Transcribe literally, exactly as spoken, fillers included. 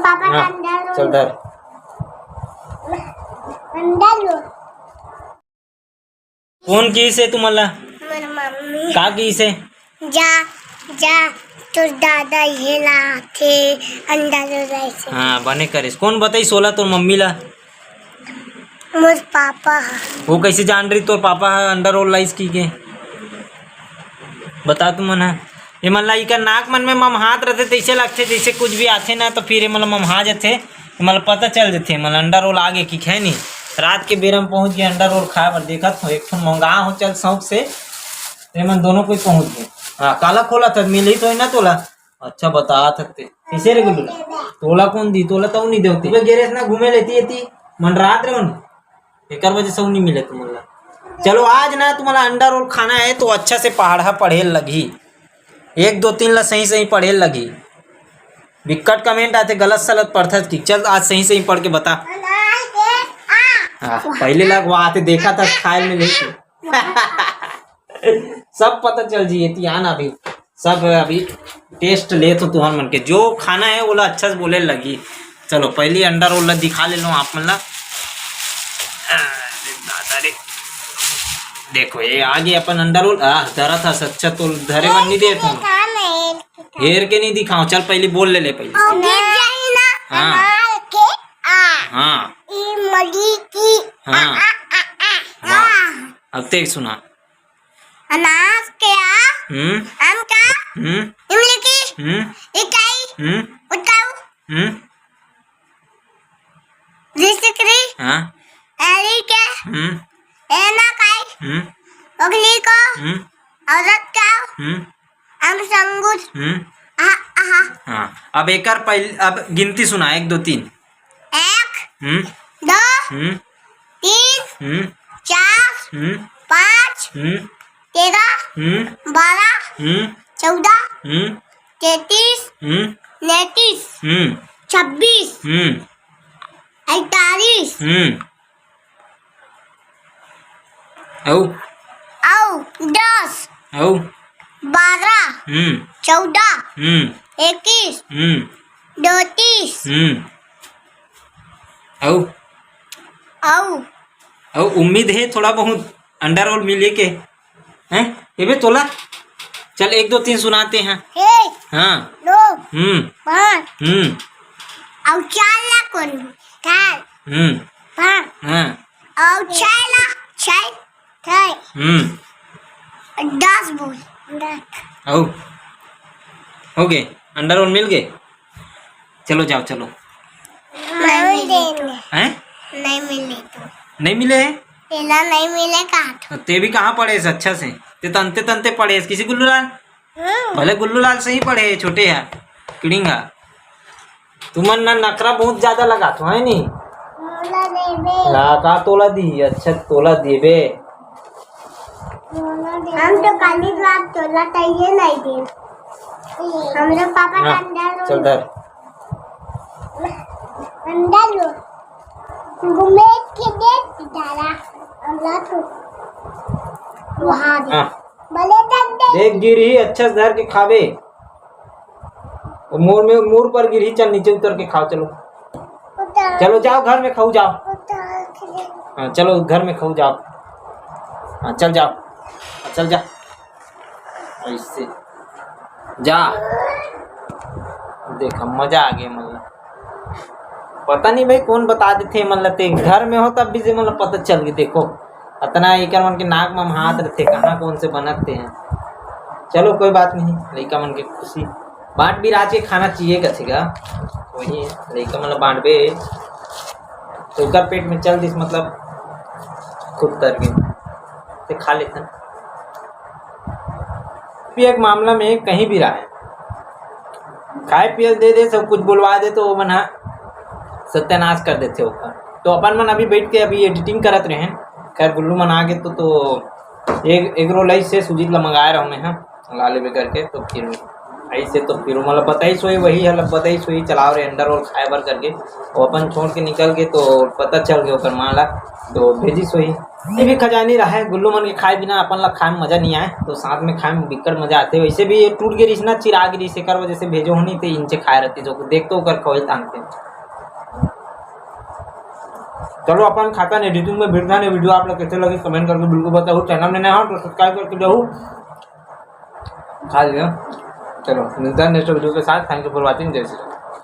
Papa हाँ, अंडा role. चल धर। अंडा रोल। कोन किहिस हे तुमन ला? हमर मम्मी। का किहिस हे? जा, जा, तोर दादा ये लाथे अंडा रोल लाइस हे। हाँ, बने करिस। कोन बताइस ओला तोर मम्मी ला? मोर पापा ह। वो कैसे जान रही तोर पापा ह अंडा रोल लाइस की के? बता तुमन ह। ये मन ला इकर नाक मन में ममहात रथे, तैसे लगथे जैसे कुछ भी आथे ना, तो फिर ये मन ला ममहा जथे, ये मन ला पता चल जथे, ये मन ला अंडा रोल आगे की है नहीं। रात के बेरा में पहुंच गए अंडा रोल खाए बर। देखत हो, एक ठन मंगा हो चल शौक से, ये मन दोनों कोई पहुंच गए। हाँ, काला खोला था, मिली तो ना तोला। अच्छा, बता सकते। कैसे रे गुल्लू? तोला कौन दी? तोला तो नहीं देवती। मैं गिरेस ना घूमे लेती, एती मंडरात रे मन। एकर वजह से उ नहीं मिले तुमन ला। चलो, आज ना तुम्हारा अंडा रोल खाना है, तो अच्छा से पढ़ा, पढ़े लगही। एक, दो, तीन ला सही, सही पढ़े लगही। बिक्कट कमेंट आते, गलत सलत पढ़थस कि। चल, आज सही, सही पढ़ के बता। हाँ, पहले लग वहाँ आते देखा था, खाए में नहीं। सब पता चल जी, एती आना अभी। सब अभी टेस्ट लेत हो तुहर मन के, जो खाना है, वो ला अच्छा से बोले लगी। चलो, पहली अंडा रोल ला दिखा ले लो आप मन ला। अरे दादा रे, देखो, ये आगे अपन अंडा रोल। आ, धरा था सच्चा तो धरे बर नहीं देत हो। हेर के नहीं दिखाओ, चल, पहली बोल ले, ले पहली। ओ, गिर जाही ना, हाँ। अनार के आ। हाँ। ई मली की हाँ। आ, आ, आ, आ, वाह। आ। अब तेज सुना। अनाज के आ, हम्म। आम का, हम्म। इमली की, हम्म। इकाई, हम्म। उताऊ, हम्म। रिसकरी, हाँ। एली के, हम्म। एना काई, हम्म। ओगली को, हम्म। औरत का, हम्म। आम संगुर, हम्म। आहा, आहा। हाँ, अब एकर पहले, अब गिनती सुना, एक, दो, तीन। एक, हम्म। दो, हम्म। तीन, हम्म। चार, हम्म। पाँच, हम्म। तेरह, हम्म। बारह, हम्म। चौदह, हम्म। तैंतीस, हम्म। उनतीस, हम्म। छब्बीस, हम्म। अड़तालीस, हम्म। अउ? अउ दस, अउ? बारह, हम्म। चौदह, हम्म। इक्कीस, हम्म। उनतीस। हम्म। अउ? अउ? अउ उम्मीद है थोड़ा बहुत अंडा रोल मिले के, हैं? एबे तोला, चल, एक, दो, तीन सुनाते हैं। एक, हाँ। दो, हम्म। पाँच। हम्म। अउ चार ला कौन? चार। हम्म। पाँच। हाँ। अउ छह ला, छह। हम्म। दस बोल। दस। हो। हो गए? अंडा रोल मिल गए? चलो जाओ, चलो। नहीं मिले तो। हैं? नहीं मिले तो। नहीं मिले हैं? तेला नहीं मिले कहा था। ते भी कहाँ पढ़े है अच्छा से? ते तंते तंते पढ़े है। किसी गुल्लू लाल? हम्म। भले गुल्लू लाल से ही पढ़े है, छोटे है। किड़िंगा। तुमन ना नखरा बहुत ज्यादा लगात हो, है नी? मोला देबे। ला, का तोला दी? अच्छा, तोला देबे। मोला देबे। हम तो काली रात तोला तइये नहीं दे। हमरे पापा हाँ, का अंडा रोल चल धर। अंडा रोल। घूमे के दे डाला। अंडा तो। वहाँ दे। हाँ। भले तक दे। देख, गिरही, अच्छा से धर के खाबे। वो मोर में, मोर पर गिरही, चल नीचे उतर के खाओ, चलो। उतर। चलो जाओ, घर में खाओ, जाओ। उतर के। हाँ, चलो घर में खाओ, जाओ। हाँ, चल जाओ, चल जा, ऐसे जा। देखा, मजा आ गया, मतलब। पता नहीं भाई, कौन बता देथे, मतलब, ते घर में हो तब भी से, मतलब, पता चल गई। देखो, अतना एकर मन के नाक में हाथ रथे, कहाँ कौन से बनत ते हैं। चलो, कोई बात नहीं, लइका मन के खुशी। बांट बिराज के खाना चाहिए, कथी का, वही लइका मन ला बांटबे, तो ओकर पेट में चल दिस, मतलब, खुद करके, ते खा लेथन। पिए के मामला में कहीं भी रहे, खाए पिए दे दे, सब कुछ बोलवा दे, तो वो मन ह सत्यानाश कर देथे ओकर। तो अपन मन अभी बैठ के अभी एडिटिंग करत रहे, खैर, गुल्लू मन आ गए, तो, तो एक, एग रोल ऐसे सुजीत ला मंगाए रहो मैं, हाँ, ला लेबे करके, तो फिर ऐसे तो फिर मतलब बताई सोई, वही है, बताई सोई, चलाओ रे अंडा रोल खाए बर करके, वो अपन छोड़ के निकल गए, तो पता चल गया ओकर माँ ला, तो भेजी सोई। ये भी खजानी रहे, गुल्लू मन के खाए बिना अपन ला खाए में मजा नहीं आए, तो साथ में खाए में बिकट मजा आथे। वैसे भी ये टूट गे रहिस ना, चिरा गे रहिस, एकर वजह से भेजे हों नहीं, ते इनचे खाए रहती, जो देख तो ओकर खवई तानते। चलो, अपन खाता नहीं, editing में भिड़ना नहीं। वीडियो आप लोग कैसे लगी, comment करके बिल्कुल बताओ। चैनल में नया हो तो subscribe करके जाओ, खा लियो। चलो, मिलता है नेक्स्ट वीडियो के साथ। Thank you for watching। जय श्री राम।